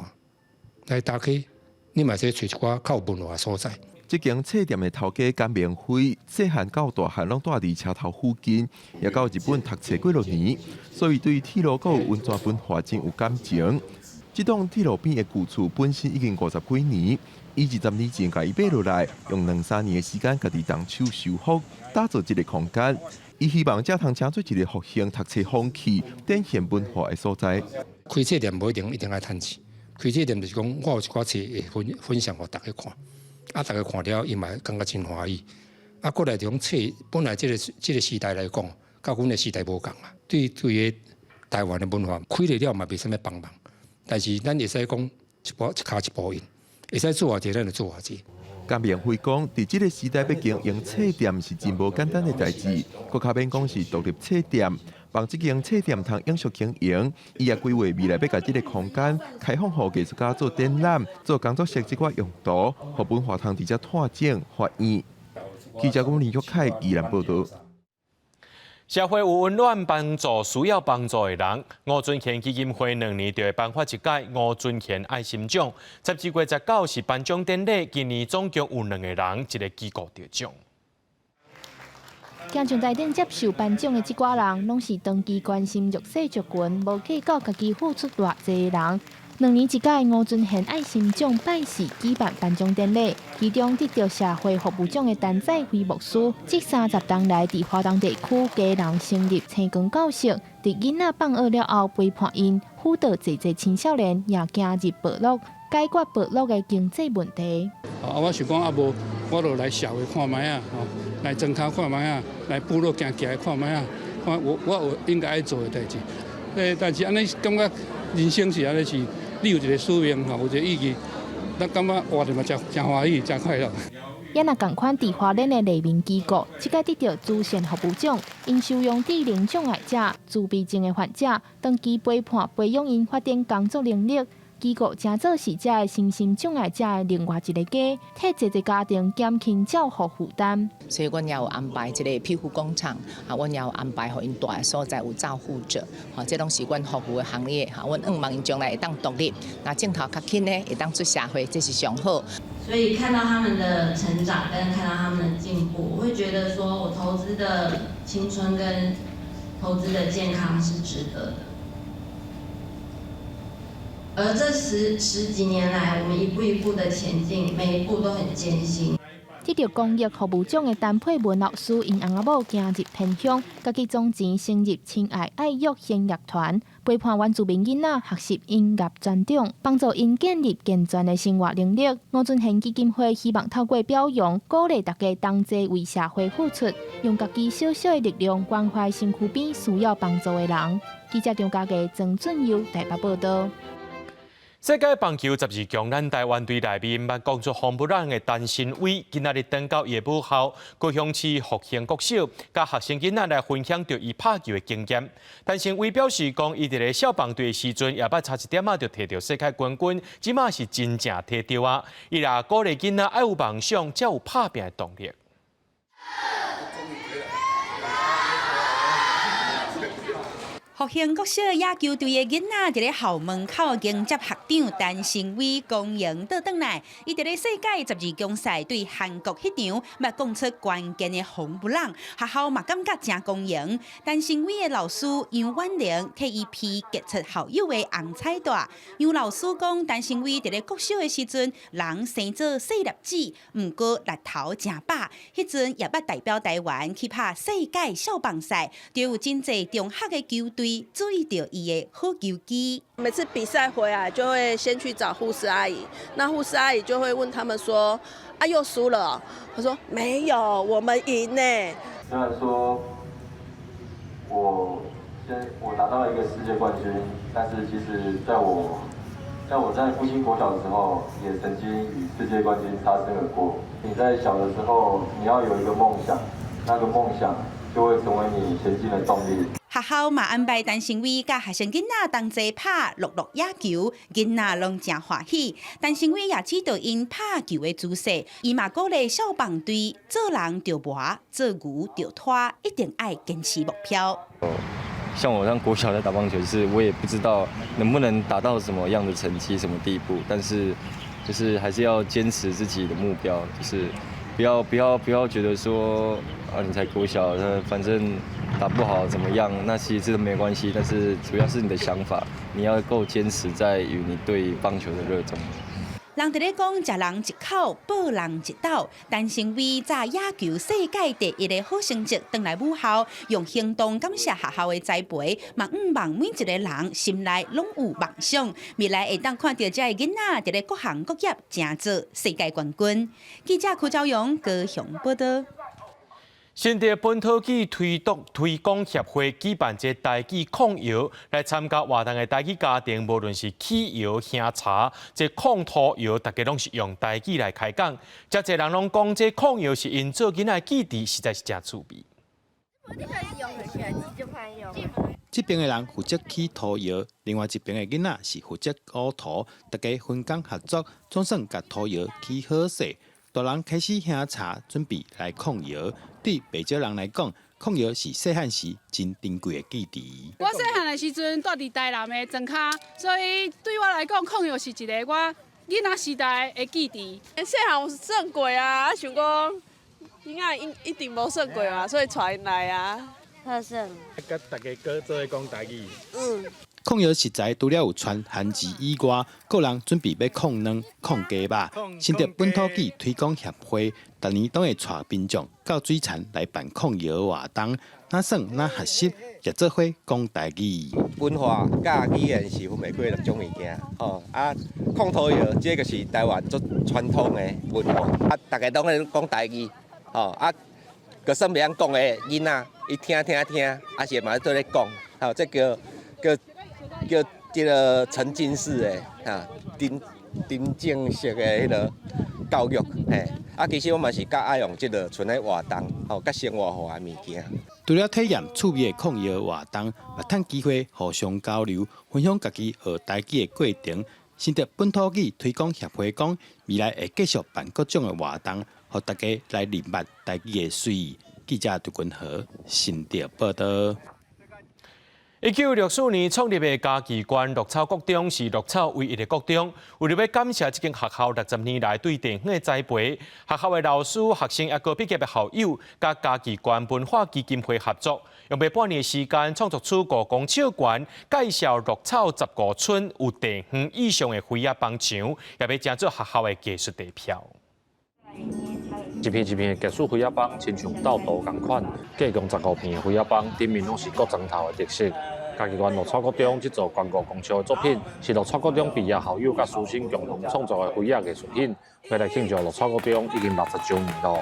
來大溪你嘛會使揣一寡較有文化的所在。這間冊店的頭家甘明輝，細漢到大漢攏住佇車頭附近，也到日本讀冊幾落年，所以對鐵路閣有溫泉文化真有感情。這棟鐵路邊的舊厝本身已經50幾年，伊20年前共伊買落來，用兩三年的時間，家己動手修復，打造這個空間。伊希望這通成做一個復興讀冊風氣、展現文化的所在。開冊店無一定一定愛趁錢，開冊店就是講我有一寡冊會分享予大家看，啊，大家看了伊嘛感覺真歡喜。啊，過來就講冊，本來這個時代來講，佮阮的時代無仝啊。對對個台灣的文化開了了嘛，袂啥物幫忙。但是咱會使講一步一跤一步印，會使做偌濟，咱就做偌濟。甘明輝講，佇這個時代欲經營冊店是真無簡單的代誌，閣較免講是獨立冊店，望這間冊店通永續經營，伊也規劃未來欲共這個空間開放予藝術家做展覽、做工作室這寡用途，予文化通佇遮拓展發展。記者龚林玉凱宜蘭報導。社會有溫暖幫助需要幫助的人，吳尊賢基金會2年就會頒發一屆吳尊賢愛心獎。12月19是頒獎典禮，今年總共有兩個人，一個機構得獎。行上台頂接受頒獎的這寡人，攏是長期關心弱勢族群，無計較家己付出偌濟的人。2年一屆吳尊賢愛心獎拜四舉辦頒獎典禮，其中得著社會服務獎的陳載輝牧師，這30冬來佇華東地區家人成立星光教室，佇囡仔放學了後陪伴𪜶，輔導濟濟青少年也行入部落，解決部落的經濟問題。啊，我想講啊，無我就來社會看覓仔，吼，來莊跤看覓仔，來部落行行看覓仔，看我有應該愛做的代誌。但是按呢感覺人生是按呢是。你有一個使命吼，有一個意義，咱感覺活著嘛誠誠歡喜，誠快樂。也若仝款佇花蓮的黎明機構，這屆得著慈善服務獎，𪜶收容智能障礙者、自閉症的患者，長期陪伴培養𪜶發展工作能力。機構誠做是遮个身心障礙者的另外一个家，替濟濟家庭減輕照護負擔。所以，阮也有安排一个庇護工廠，啊，阮也有安排予𪜶蹛的所在有照護者，吼，這攏是阮服務的行列，哈，阮向望𪜶將來會當獨立，若鏡頭較輕呢，會當出社會，這是上好。所以看到他們的成長，跟看到他們的進步，我會覺得說我投資的青春跟投資的健康是值得的。而這十幾年來，我們一步一步的前進，每一步都很艱辛。得著公益服務獎的陳佩文老師，𪜶翁仔某行入偏鄉，家己總錢成立親愛愛樂弦樂團，陪伴原住民囡仔學習音樂專長，幫助𪜶建立健全的生活能力。吳尊賢基金會希望透過表揚，鼓勵大家同齊為社會付出，用家己小小的力量關懷身軀邊需要幫助的人。記者張家傑、曾俊佑台北報道。世界棒球十二強，咱台灣隊內面捌講出紅不讓的陳新偉，今仔日轉到伊的母校高雄市復興國小，佮學生囡仔來分享著伊拍球的經驗。陳新偉表示講，伊佇咧少棒隊的時陣，也捌差一點仔就提著世界冠軍，這馬是真正提著啊！伊也鼓勵囡仔愛有夢想，才有拍拚的動力。復興國小野球隊的囡仔佇咧校門口迎接學長陳新偉光榮倒轉來。伊佇咧世界十二強賽對韓國彼場，捌講出關鍵的紅不讓，學校嘛感覺誠光榮。陳新偉的老師楊婉玲替伊披傑出校友的紅彩帶。楊老師講，陳新偉佇咧國小的時陣，人生做細粒子，毋過力頭誠飽。彼陣也捌代表台灣去拍世界少棒賽，就有真濟中學的球隊注意著伊的好球技。每次比賽回來就會先去找護士阿姨，那護士阿姨就會問他們說：啊，又輸了？他說：沒有，我們贏呢。雖然說我拿到了一個世界冠軍，但是其實在我在復興國小的時候，也曾經與世界冠軍擦身而過。你在小的時候，你要有一個夢想，那個夢想就會成為你前進的動力。學校嘛安排陳新偉佮學生囡仔同齊拍樂樂野球，囡仔攏誠歡喜。陳新偉也指導𪜶拍球的姿勢，伊嘛鼓勵少棒隊做人著磨，做牛著拖，一定愛堅持目標。像我上國小在打棒球，就是我也不知道能不能達到什麼樣的成績、什麼地步，但是就是還是要堅持自己的目標，就是不要覺得說啊，你才國小，反正打不好怎麼樣，那其實這都沒關係。但是主要是你的想法，你要夠堅持在於你對棒球的熱衷。人佇咧講，食人一口，報人一斗。陳新偉紮野球世界第一的好成績，轉來母校，用行動感謝學校的栽培，嘛向望每一個人心內攏有夢想，未來會當看著這个囡仔佇咧各行各業成做世界冠軍。記者柯昭陽高雄報道。新竹本土語推動推廣協會舉辦這台語炕窯來參加活動的台語家庭，無論是起窯、興柴、這炕塗窯，大家攏是用台語來開講。遮濟人攏講，這炕窯是𪜶做囡仔的記憶，實在是誠趣味。這邊的人負責起塗窯，另外一邊的囡仔是負責糊塗，大家分工合作，總算共塗窯起好勢。大人開始興柴，準備來炕窯。對袂少人來講，炕窯是細漢時真珍貴的記憶。我細漢的時陣蹛佇台南的莊跤，所以對我來講，炕窯是一个我囡仔時代的記憶。細漢有耍過啊，想講囡仔一一定無耍過嘛，所以帶𪜶來啊。好耍。佮大家閣做伙講台語。嗯。炕窯食材除了有汆番薯以外，閣有人準備欲炕卵、炕雞肉。新竹本土語推廣協會逐年攏會帶民眾到水田來辦炕窯活動，若耍若學習，也做伙講台語。文化佮語言是分袂開兩種物件，吼啊，炕塗窯這個是台灣足傳統的文化，啊，大家攏咧講台語，吼啊，就算袂曉講的囡仔，伊聽聽聽，啊是嘛做咧講，吼，這叫叫。叫這个沉浸式的哈，沉浸式的彼个教育，嘿，啊，其實我嘛是較愛用這个賰咧活動，吼，較生活化的物件。除了體驗趣味的炕窯活動，嘛趁機會互相交流，分享家己學台語的過程。新竹本土語推廣協會講，未來會繼續辦各種的活動，予大家來認捌台語的媠。記者杜君和新竹報道。1964年創立的嘉義縣鹿草國中是鹿草唯一的國中。為著欲感謝這間學校60年來對地方的栽培，學校的老師、學生抑閣畢業的校友，佮嘉義縣文化基金會合作，用欲半年的時間創作出5公尺懸，介紹鹿草15村有地方意象的橫仔幫牆，也欲成做學校的藝術地標。一片一片的藝術花仔枋，親像鬥圖仝款，計共15片的花仔枋，頂面攏是各莊頭的特色。嘉義縣鹿草國中這座懸5公尺的作品，是鹿草國中畢業校友佮師生共同創作的花仔藝術品，欲來慶祝鹿草國中已經60週年囉。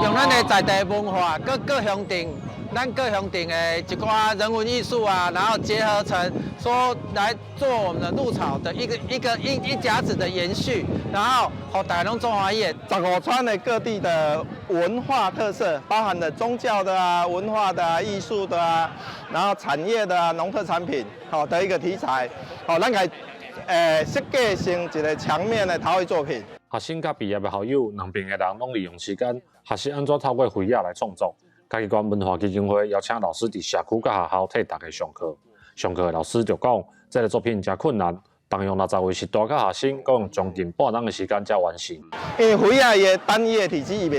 用咱的在地文化，各各鄉鎮，咱各鄉鎮的一寡人文藝術啊，然後結合成說來做我們的鹿草的一個一個一一甲子的延續，然後予大家攏足歡喜的。15村的各地的文化特色，包含了宗教的啊、文化的啊、藝術的啊，然後產業的啊、農特產品，好的一個題材，好，咱來設計成一個牆面的陶藝作品。學生佮畢業的校友，兩邊的人攏利用時間學習按怎透過花仔來創作。嘉義縣文化基金會邀請老師佇社區佮學校替大家上課。上課的老師就講，這個作品誠困難，動用60位師大佮學生，閣用將近半工的時間才完成。因為花仔伊的單一的體積，伊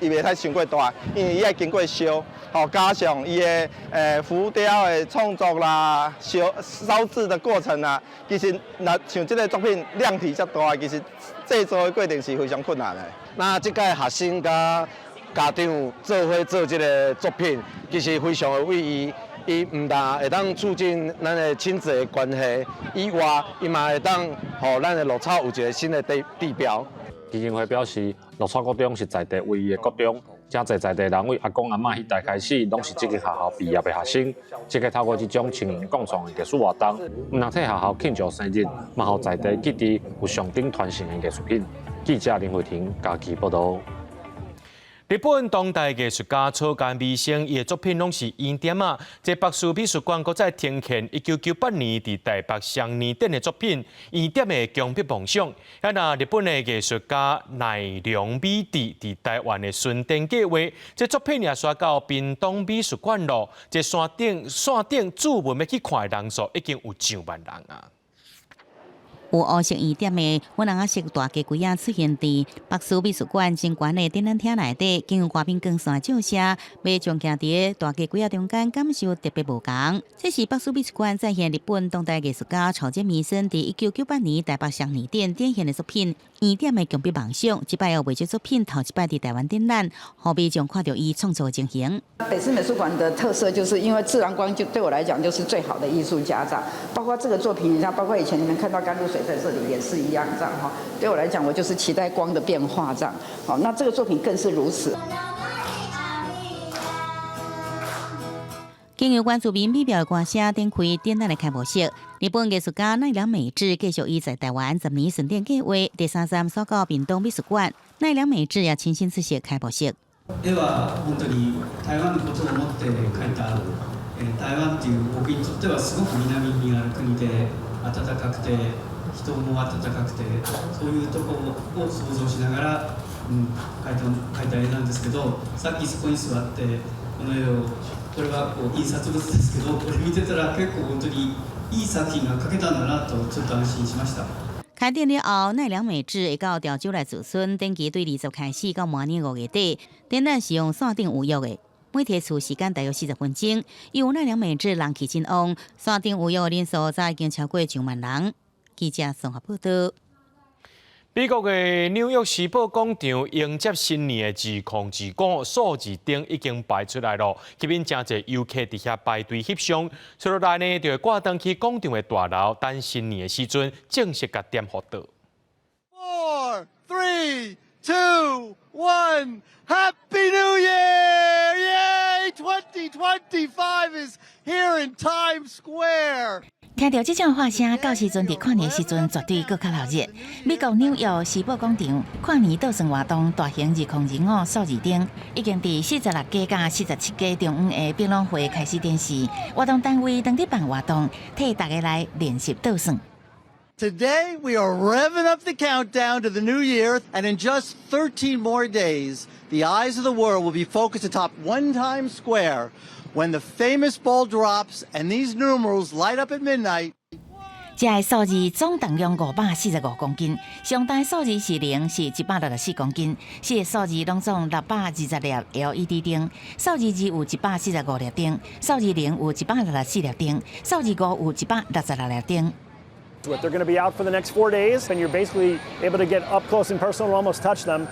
袂使傷過大，因為伊愛經過燒，吼，加上伊的浮雕的創作啦、燒燒製的過程啊，其實若像這個作品量體遮大，其實製作的過程是非常困難的。那這屆學生佮家長做伙做這個作品，其實非常有意義。伊毋但會當促進咱的親子的關係以外，伊嘛會當予咱的鹿草有一個新的地標。基金會表示，鹿草國中是在地唯一的國中，誠濟在地人為阿公阿嬤彼代開始，攏是這間學校畢業的學生。這個透過這種青年共創的藝術活動，毋但替學校慶祝生日，嘛予在地記得有上頂傳承的藝術品。記者林慧婷嘉義報導。日本當代藝術家草間彌生，伊的作品攏是圓點仔。這北市美術館閣再呈現1998年佇台北雙年展的作品《圓點的牆壁夢想》。啊，那日本的藝術家奈良美智佇台灣的巡展計劃，這作品也徙到屏東美術館囉。這線頂注文欲去看的人數已經有上萬人啊！有烏色圓點的粉紅色大雞龜仔出現佇北市美術館真懸的展覽廳內底，經由外面光線照射，民眾徛佇大雞龜仔中間，感受特別無仝。這是北市美術館再現日本當代藝術家草間彌生佇1998年台北雙年展展現的作品《圓點的牆壁夢想》。這擺要為這作品頭一擺佇台灣展覽，予民眾看著伊創作的情形。北市美術館的特色就是因為自然光就對我來講就是最好的藝術家，這樣包括這個作品，像包括以前你們看到甘露水在這裡也是一樣，這樣哈。對我來講，我就是期待光的變化，這樣。好，那這個作品更是如此。經由關注民美妙的歌聲展開展覽的開幕式，日本藝術家奈良美智繼續伊在台灣10年巡展計劃，第三站徙到屏東美術館，奈良美智也親身出席開幕式。絵は本当に台灣のことを思って描いた。台灣っていう僕にとってはすごく南にある国で暖かくて人も温かくてそういうところを想像しながら、描いた絵なんですけど、さっきそこに座ってこの絵をこれはこう印刷物ですけどこれ見てたら結構本当にいい作品が描けたんだなとちょっと安心しました。開展了後，奈良美智會到潮州來駐村，展期對20開始到明年5月底，展覽是用線頂預約的。每提出時間大約40分鐘，由奈良美智人氣真旺，線頂預約的人數早已經超過上萬人。記者綜合報導。美國的紐約時報廣場迎接新年的2025數字燈已經擺出來囉，吸引誠濟遊客佇遐排隊翕相。接落來呢，就會掛轉去廣場的大樓，等新年的時陣正式共點予著。 Four, three, two, one, Happy New Year! Yay! 2025 is here in Times Square. 聽著這種喊聲，到時陣佇跨年時陣絕對閣較鬧熱。美國紐約時報廣場跨年倒算活動大型2025數字燈已經佇46街佮47街中央的博覽會開始展示。活動單位當佇辦活動，替大家來練習倒算。 Today we are revving up the countdown to the new year, and in just 13 more days, the eyes of the world will be focused atop One Times Square when the famous ball drops and these numerals light up at midnight. 這个數字總重量545公斤，上大數字是零，是164公斤。四個數字攏總620粒 LED 燈，數字二有145粒燈，數字零有164粒燈，數字五有166粒燈。 They're going to be out for the next 4 days, and you're basically able to get up close and personal and almost touch them.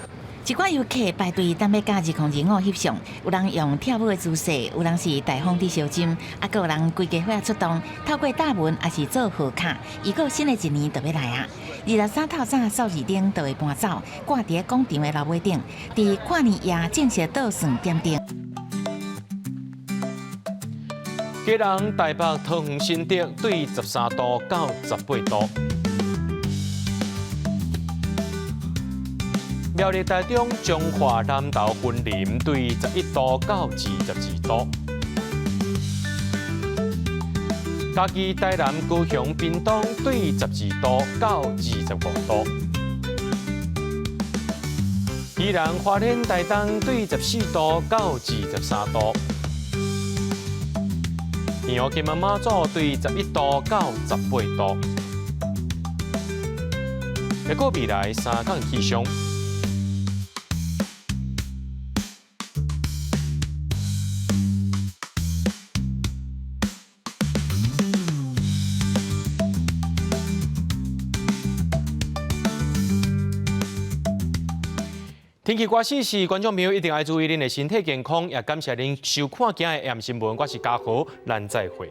一寡遊客排隊等欲佮2025翕相，有人用跳舞的姿勢，有人是大方佇相斟，啊，閣有人規家伙出動，透過貼文抑是做賀卡，預告新的一年就欲來啊！23透早數字燈就會搬走，掛佇廣場的樓尾頂，佇跨年夜正式倒算點燈。基隆、台北、桃園、新竹對13度到18度。苗栗、台中、彰化、南投、雲林對11度到22度。嘉義、台南、高雄、屏東對12度到25度。宜蘭、花蓮、台東對14度到23度。澎湖、金門、馬祖對11度到18度。來過未來3工氣象。天氣歌死時，觀眾朋友一定愛注意恁的身體健康，也感謝恁收看今日的 M 新聞，我是嘉豪，咱再會。